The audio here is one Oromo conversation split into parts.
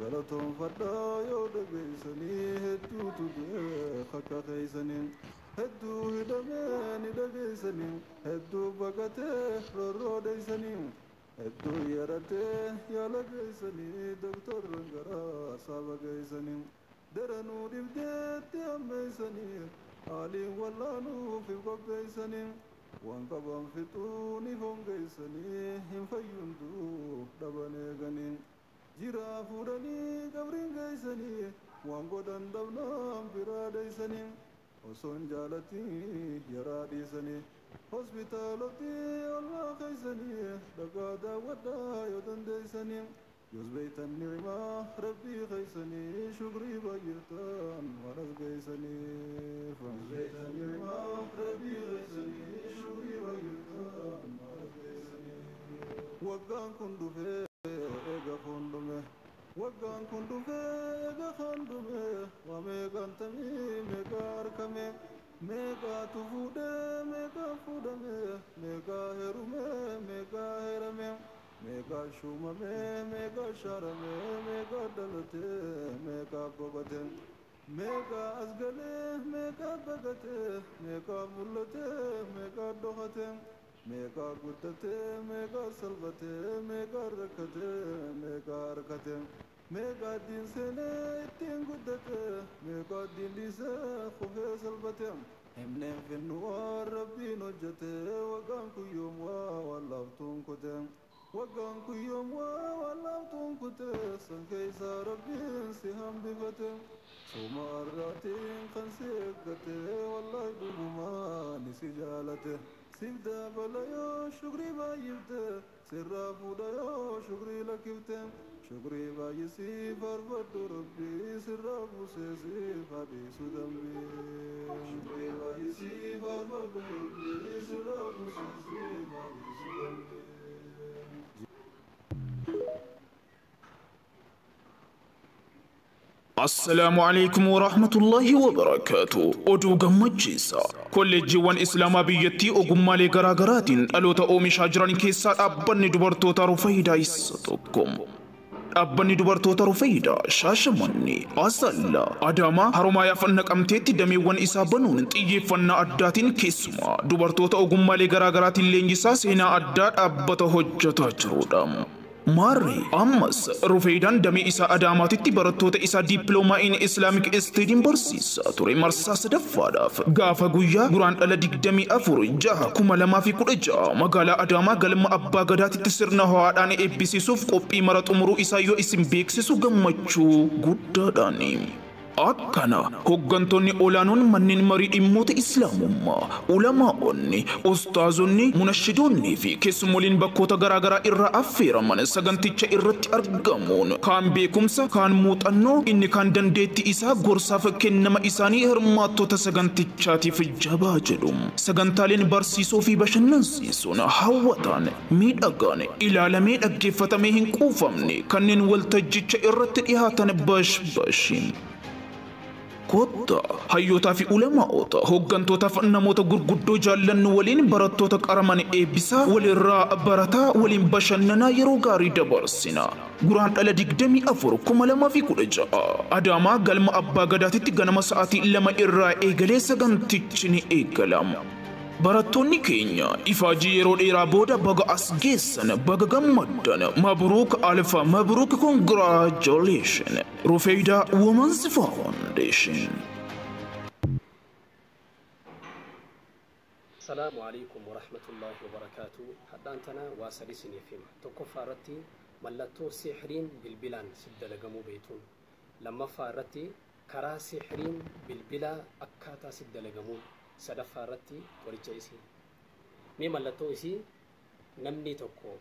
Galatoonfadhaa yoo dhageessanii hedduutu du'e akka keeysanii hedduu hidhamee ni dhageessanii hedduu baqatee roorroo dheeysanii hedduu yaratee yaala geessanii doktorran garaa saaba geessanii daranuu dhibdeetti hammeessanii haaliin wallaanuuf if qopheessanii waan qaban fixuu ni hongeessanii hin fayyunduu dhaban eeganii jiraa fuudhanii qabriin geessanii waan godhan dhabnaan biraa dheeysanii osoon jaalatii yaraa dhiisanii hospitaaloti olmaa keeysanii dhagaa daawwadhaa yoo dandeeysanii yoos beeytan ni'imaa rabbii keeysanii shukrii baay'iftan waan as geeysaniif beeytan ni'imaa rabbii keeysanii shukrii baay'iftan waan as geeysaniif. Waggaan kun dhufee eega foon dhume, waggaan kun dhufee eega kan dhume, waa meeqaan tamii meeqa argame, meeqaatu fuudhee meeqa fuudhame, meeqa heerume meeqa heerame, meeqa shuumame meeqa shaarame, meeqa dhalate meeqa boqote, meeqa as galee meeqa baqate, meeqa mul'ate meeqa dhokate, meeqa guddate meeqa salphate, meeqa rakkate meeqa harkate, meeqa diin seenee ittiin guddate, meeqa diin dhiisee kufee salphate. Himneen finnu waan rabbiin hojjete. Waggaan kun yoom waa waan laaftuun kute, waggaan kun yoom waa waan laaftuun kute, san keessaa rabbiin si hambifate, suma har'aatiin kan si eeggate, wallaahi dhugumaan si jaalate. Siif dabala yoo shukrii baay'ifte, sirraa fuudha yoo shukrii lakkifte. Shukrii baay'isii faarfadhu, rabbii sirraa buusee siif hadhiisu dambii. Shukrii baay'isii faarfadhu, rabbii sirraa buusee siif hadhiisu dambii. Assalaamu alaikum warahmatullaahi wabarakaatu. Oduu gammachiisa. Kolleejjiiwwan Islaamaa biyyattii ogummaalee garaagaraatiin dhaloota oomishaa jiran keessaa dhaabbanni dubartoota Rufaydaa isa tokko. Dhaabbanni dubartoota Rufaydaa Shaashamannee, Asalla, Adaamaa, Haromaayaa fi Naqamteetti dameewwan isaa banuun xiyyeeffannaa addaatiin keessumaa dubartoota ogummaalee garaagaraatiin leenjisaa seenaa addaa dhaabbata hojjetaa jirudha. Maarree ammas Rufeydaan damee isaa Adaamaatitti barattoota isaa dippiloomaa in Islamic Studiin barsiisaa ture marsaa sadaffaadhaaf gaafa guyyaa Guraandhala 24 6 2016 magaalaa Adaamaa galma Abbaa Gadaatitti sirna ho'aadhaan eebbisiisuuf qophii mara xumuruu isaa yoo isin beeksisu gammachuu guddaadhaani. Akkana hoggantoonni olaanoon manneen marii dhimmoota Islaamummaa, ulamaa'onni, ustaazonni, munashidoonnii fi keessummooliin bakkoota garaagaraa irraa affeeraman saganticha irratti argamuun kaan beekumsa, kaan muuxannoo, inni kaan dandeettii isaa gorsaaf kennama isaanii hirmaattota sagantichaatiif jabaa jedhu. Sagantaaleen barsiisoo fi bashannansiisuun hawwataan, miidhagaan, ilaalamee dhaggeeffatamee hin quufamne kanneen waltajjicha irratti dhihaatan bash bashiin. Kotta hayyootaa fi ulamaa'ota, hooggantootaaf namoota gurguddoo jaallannu waliin barattoota qaraman eebbisaa, walirraa barataa, waliin bashannanaa yeroo gaarii dabarsina. Guraandhala 24 2016 Adaamaa galma Abbaa Gadaatitti ganama sa'aatii 2 irraa eegalee sagantichi ni eegalama. Barattoonni keenya ifaajii yeroo dheeraa booda baga as geessan, baga gammaddan. Mabruuk, alfa mabruuk, congratulation. Rufeyda Women's Foundation. Salaamu alaikum warahmatullaahi wabarakaatu. Hadhaan tana waa sadi isiniif hima. Tokkoffaa irratti mallattoo sihriin bilbilaan si dalagamuu beektuun. Lammaffaa irratti karaa sihriin bilbilaa akkaataa si dalagamuun. Sadaffaa irratti qoricha isii. Mee mallattoo isii namni tokko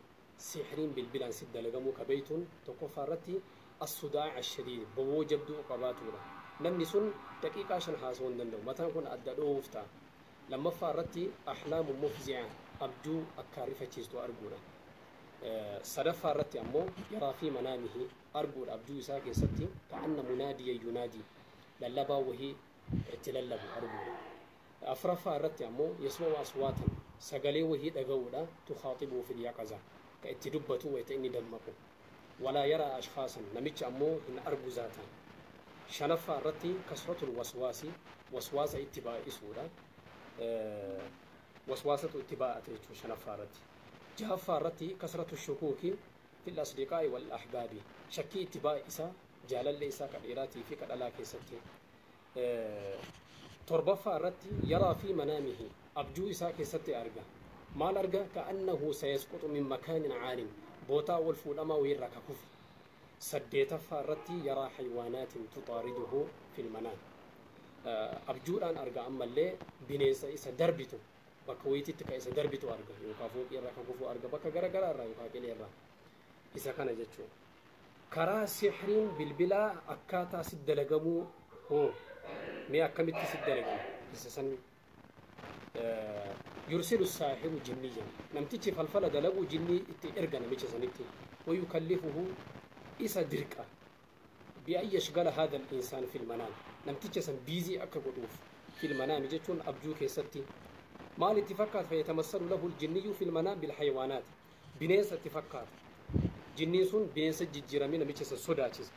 sihriin bilbilaan si dalagamuu ka beektuun, tokkoffaa irratti as-sudaa ash-shadiid, boboo jabduu qabaatuudha. Namni sun daqiiqaa 5 haasa'uu hin danda'u. Mataan kun adda dhoowuuf ta'a. Lammaffaa irratti ahlaamu mufzi'a, abjuu akka rifachiistu arguudha. Sadaffaa irratti ammoo yaraa fi manaamihi arguudha, abjuu isaa keessatti ka'anna munaadiya yunaadii, lallabaa wahii itti lallabu arguudha. Afuraffaa irratti ammoo yasma'u aswaatan, sagalee wahii dhaga'uudha, tukhaaxibuu fil yaqaza, ka itti dubbatu wayita inni dammaqu. Walaa yaraa ashkhaasan, namicha ammoo hin argu zaataan. Shanaffaa irratti kasratul waswaasi, waswaasa itti baay'isuudha. Waswaasatu itti baay'ate jechuudha shanaffaa irratti. Jahaffaa irratti kasratu shukuuki fil asdiqaa'i wal ahbaabi, shakkii itti baay'isa jaalallee isaa ka dhiiraatii fi ka dhalaa keessatti. Torbaffaa irratti yaraa fi manaamihi, abjuu isaa keessatti arga. Maal arga? Ka'annahu sayasquxu min makaanin caalin, bootaa ol fuudhamaa wayiirraa ka kufe. Saddeetaffaa irratti yaraa haywaanaatin tuxaariduhu fil manaam, abjuudhaan arga ammallee bineensa isa darbitu, bakka wayititti ka isa darbitu arga, yookaan fooqii irraa ka kufu arga, bakka gara garaa irraa yookaan qilee irraa. Isa kana jechuudha. Karaa sihriin bilbilaa akkaataa si dalagamuu hoo mee akkamitti si dalagamu? Isa san yursilu saahiru jinniyyan, namtichi falfala dalagu jinnii itti erga namicha sanitti. Wayukallifuhu, isa dirqa, bi'an yashgala haadha al-insaan fil manaam, namticha san busy akka godhuuf. Fil manaami jechuun abjuu keessatti maal itti fakkaata? Fayatamassalu lahu al-jinniyyu fil manaam bil haywaanaat, bineensa itti fakkaata. Jinniin sun bineensa jijjiiramee namicha san sodaachisa.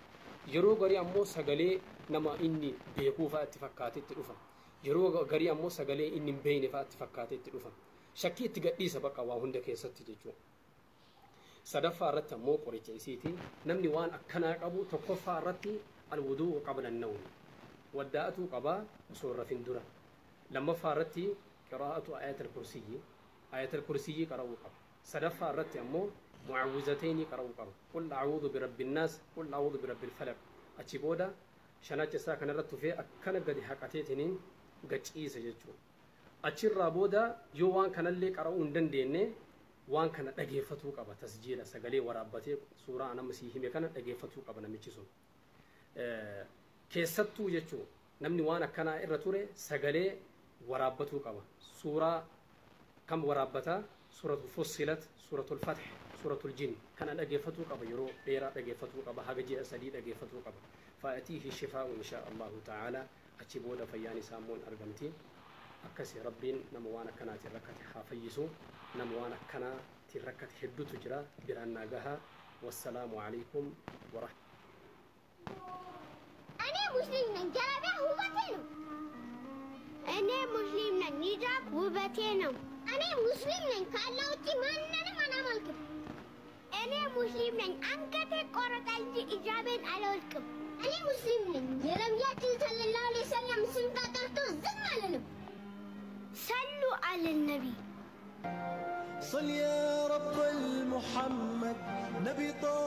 Yeroo garii ammoo sagalee nama inni beekuu fa'a itti fakkaatee itti dhufa. Yeroo garii ammoo sagalee inni hin beekne fa'a itti fakkaatee itti dhufa. Shakkii itti gadhiisa bakka waa hunda keessatti jechuudha. Sadaffaa irratti ammoo qoricha isiiti. Namni waan akkanaa qabu tokkoffaa irratti alwuduu qabla nawmi, waddaa'atuu qabaa osoo hin rafin dura. Lammaffaa irratti qiraa'atu ayatal kursiyyi, ayatal kursiyyi qara'uu qaba. Sadaffaa irratti ammoo mu'awwizatayni qara'uu qaba, qul a'uudhu birabbi nnaas, qul a'uudhu birabbil falaq. Achi booda shanacha isaa kanarratti tufee akkana gadi haqateetiniin gaciisa jechuudha. Achirraa booda yoo waan kanallee qara'uu hin dandeenye, waan kana dhageeffatuu qaba. Tasjiila sagalee waraabbatee suuraa nama sii hime kana dhageeffatuu qaba namichi sun. Keessattuu jechuu namni waan akkanaa irra ture sagalee waraabbatuu qaba. Suuraa kam waraabbataa? Suuratul Fussilat, Suuratul Fath, Suuratul Jin kana dhageeffatuu qaba. Yeroo dheeraa dhageeffatuu qaba, haga ji'a 3 dhageeffatuu qaba. Fa'atiihi shifaa'u inshaa Allahu ta'ala, achi booda fayyaan isaa immoo argamti. Akkasi Rabbiin nama waan akkanaatiin rakkate haa fayyisu. Nama waan akkanaatiin rakkate hedduutu jira, biraan naa gahaa. Wassalaamu alaikum wa እኔ ሙስሊም ነኝ። ጀለቢያ ውበቴ ነው። እኔ ሙስሊም ነኝ። ሂጃብ ውበቴ ነው። እኔ ሙስሊም ነኝ። ከአላህ ውጪ ማንንም አላመልክም። እኔ ሙስሊም ነኝ። አንገቴ ቆረጣ እንጂ ሂጃቤን አላወልቅም። እኔ ሙስሊም ነኝ። የነቢያችን ሰለላሁ ዐለይሂ ወሰለም ስም ተጠርቶ ዝም አልልም። ሰሉ አለ ነቢ። صل يا رب المحمد نبي طه.